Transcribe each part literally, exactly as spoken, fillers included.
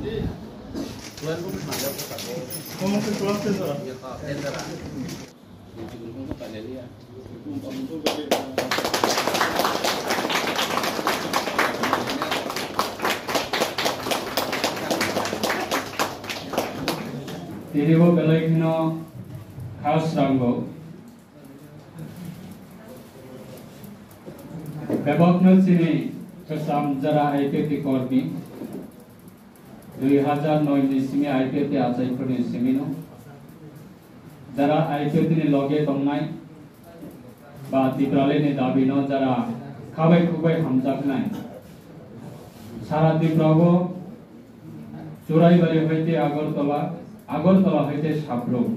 Tini bo belai kheno khas rango. Bebakno chini kwcham jara I P F T kormi. Dui hajar noi ni simi I P F T achaiphurni simino jara I P F T ni loge tongnai ba Tipraland ni dabino jara khabai khukbai hamjaknai. Sara Tripura o Churaibari hoite Agartala, Agartala hoite Sabro.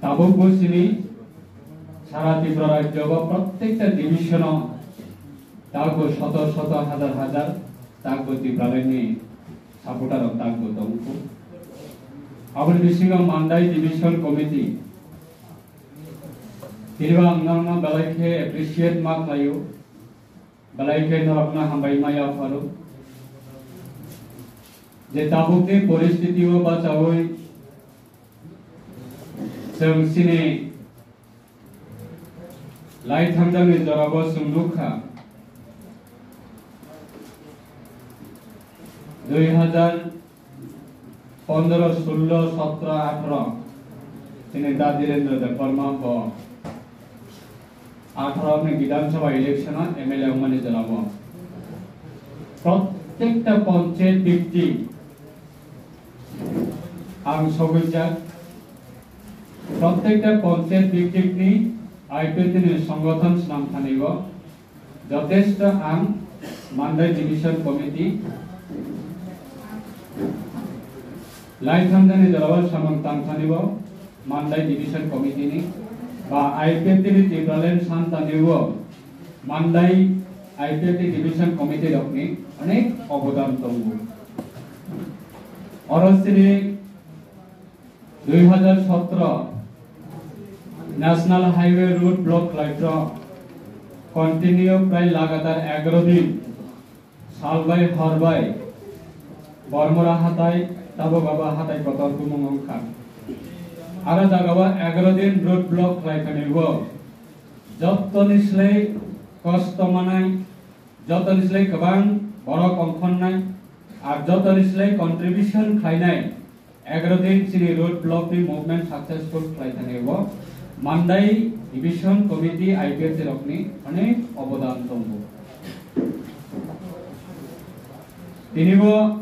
Tabuk bo chini sara Tripura rajyo o prottekta division o tabuk bo shoto shoto hajar hajar tabuk bo Tipraland ni supporter rok tabuk bo tongkhu. Aboni bisingo Mandai Division Committee, tini bo ang norokno belai khe appreciate ma khlaio. Belai khe norokno hambai ma yapharo. Je tabukni poristiti o bachaui chwng chini lai thangjani jorabo chwng nukha. Dui hajar pondro, sullo, sotro, atharo, chini da Dhirendra Debbarma bo atharo ni Bidhan Sabha election o M L A wngmani jorabo prottekta panchayat bhittik ang sogwijak, prottekta panchayat bhittik ni I P F T ni songothon swnam thani o jotesto ang Mandai Division Committee lai thangjani jorao samung tangthani o Mandai Division Committee ni ba I P F T ni Tipraland santani o Mandai I P F T Division Committee rokni onek obodan tongo. Oro chini dui hajar sotro National Highway road block khlaitro continue prai lagatar egaro din sal bai hor bai Bormora hatai tabuk abo hatai kotor bumung wngkha. Aro jagao egaro din road block khlai thani o jotoni slai kosto manai, jotoni slai kwbang borok ongkhornai, ar jotoni slai contribution khlainai, egaro din chini road block ni movement successful khlai thani o Mandai Division Committee I P F T rokni onek obodan tongo. Tini bo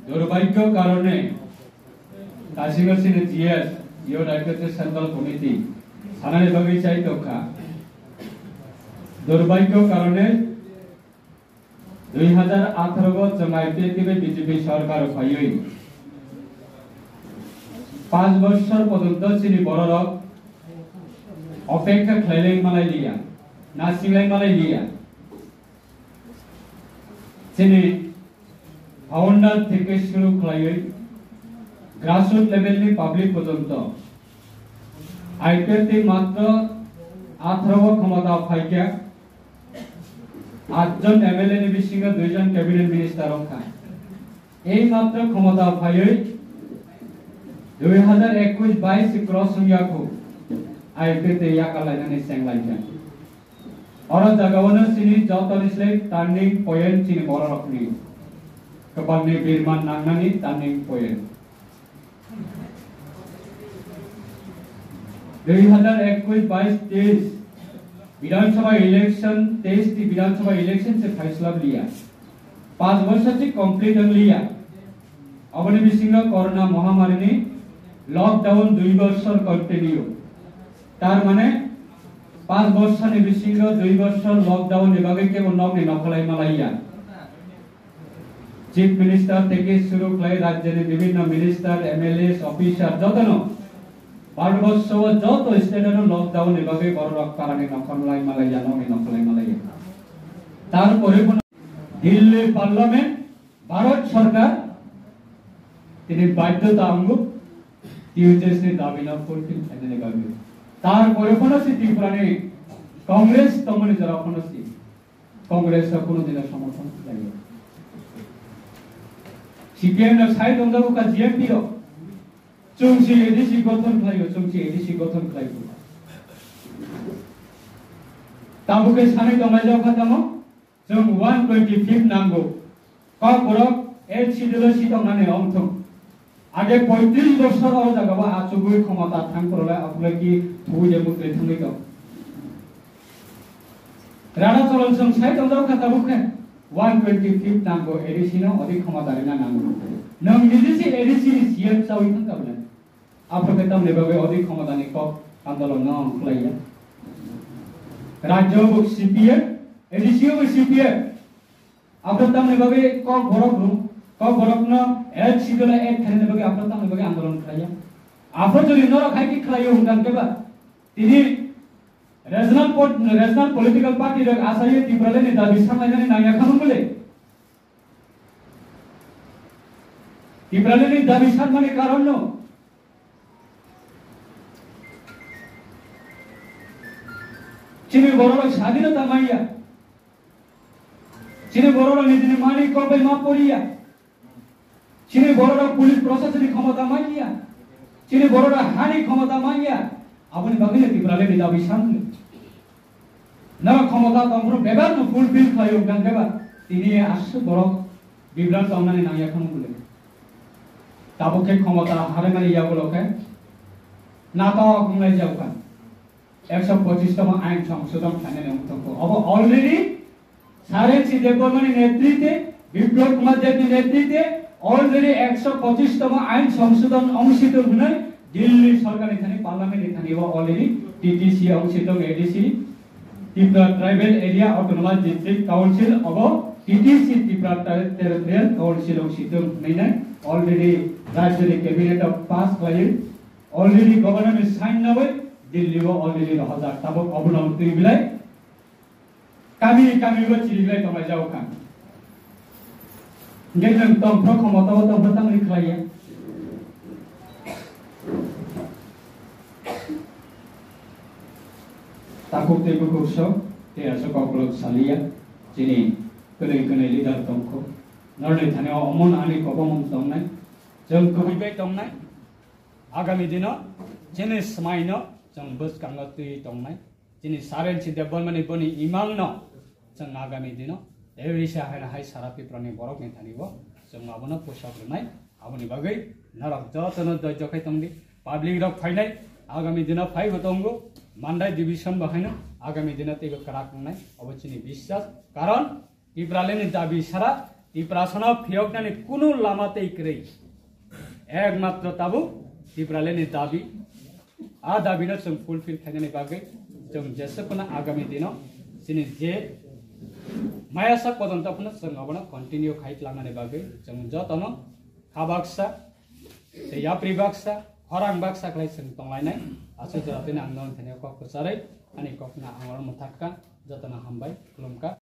durbhagyo karone kasingo chini G S, Youth I P F T Central Committee sanani bagwi chai tongkha. Durbhagyo karone dui hajar atharo o chwng I P F T bai B J P sorkar phaiwi panch bochor porjonto chini bororok opekkha khlailai malai liya, nasinglai malai liya. Chini founder theke shuru khlaiwi grassroots level ni public porjonto I P F T matro atharo o khomota phaikha, atjon M L A ni bisingo duijon cabinet minister wngkha. Ei matro khomota phaiwi dui hajar ekush bais cross wngya khu I P F T yakalainani chenglaikha. Oro jagao no chini jotoni slai turning point chini bororokni kwpalni birman nangnani turning point. Dui hajar ekush bais teis Bidhan Sabha election, teis ti Bidhan Sabha election se phaislap liya. Panch bochor se complete wng liya. Aboni bisingo corona mohamari ni lockdown dui bochor continue. Tar mane panch bochor ni bisingo dui bochor lockdown ni bagwi kebo nok ni nokholai malaiya. Chief Minister theke shuru khlai rajyoni bibhinno minister, M L As, officer jotono Bharatborsho o joto state o lockdown ni bagwi bororok parani nokholai malaiya, nokni nokholai malaiya. Tarpore bono Delhi Parliament, Bharat Sarkar tini badhyota wngo T H S ni dabi no fulfill khlainani bagwi. Tarpore bono si Tripura ni Congress tongmani jora bono si Congress rok kuno dino somorthon khlaiya. C P M no sai tongjago ka G M P rok. Chwng si A D C gothon khlaio, chwng si A D C gothon khlaio. Tabuk khe sanai tonglai jao kha tamo, chwng one twenty fifth nango. Kokborok eighth schedule o si tongnani ongthung. Age poitris bosor o jaga o achugwi khomota thang porole aphulai ki thugwi je mukri thangwi tong. Rana Cholon chwng sai tongjao kha tabuk khe one twenty fifth nango A D C no odi khomota rina nango. Nwng niji si A D C ni C M chawi thang ka bwle. Aphuru khe tamni bagwi odi khomota ni kok andolon no ang khlaiya. Rajyo bo C P M, A D C bo C P M. Aphuru tamni bagwi kok borok ru, kok borok no eighth schedule add khaina bagwi aphuru tamni bagwi andolon khlaiya. Aphuru jodi norok hai ki khlaio hwnkha khe ba, tini regional pot-, regional political party rok asaiwi Tipraland ni dabi sanlainani nangya kha nung bole. Tipraland ni dabi sanmani karon no chini borok rok sadinota manya. Chini borok rok nijini mani kok bai ma poriya. Chini borok rok police proshasoni khomota manya. Chini borok rok hani khomota manya. Aboni bagwi no Tipraland ni dabi sanle. Norok khomota tongphuru bebak no fulfill khlai wngkha khe ba tini aswk borok bibran tongnani nangya kha nung bole. Tabuk khe khomota harwi mani yagulo khe natok wnglai jao kha. Ekso pochis tomo ain songsodon khlainani wng tongkho. Obo already Sarensi Debbarmani netrite, Biplab Kumar Debni netrite already ekso pochis tomo ain songsodon wngsitung hwnwi Delhi sorkarni thani parliamentni thani o already T T C wngsitung, A D C, Tripura Tribal Area Autonomous District Council obo T T C, Tripura Ter-, Territorial Council wngsitung hwnwi already rajyoni cabinet o pass khlaiwi already governor ni sign nawi Delhi o already rohorjak. Tabuk obono twi belai kami kami bo chiriklai tonglai jao kha. Hingke nwng tongphro khomota o tongphro tamni khlaiya. Takhuk tei bukhuk sok tei aswk koklok saliya chini kwnwi kwnwi leader tongkho. Norni thani o omon ani kobomung tongnai. Chwng kubui bai tongnai. Agami dino chini swmaino chwng bwskango twi tongnai. Chini Sarensi Debbarmani boni imangno chwng agami dino tei wisa haino hai sara Tiprani borokni thani bo chwng abono pusok rwnai. Aboni bagwi norok jotono doijo khai tongdi. Public rok phainai, agami dino phaibo tongo. Mandai division bo haino agami dino teibo kwrak wngnai. Obo chini biswas. Karon Tipralandni dabi sara Tiprasano phiyoknani kunu lama tei kwrwi. Ekmatro tabuk Tipralandni dabi. A dabino chwng fulfill khainani bagwi chwng jesukno agami dino chini je maya sak pojonto phano chwng abono continue khai tlangnani bagwi chwng jotono kha baksa tei yapri baksa, khorang baksa khlai chwng tonglainai. Aswk jora tini ang nono thani kok kwcharwi ani kokno ang oro mwthakka, jotono hambai, khulumkha.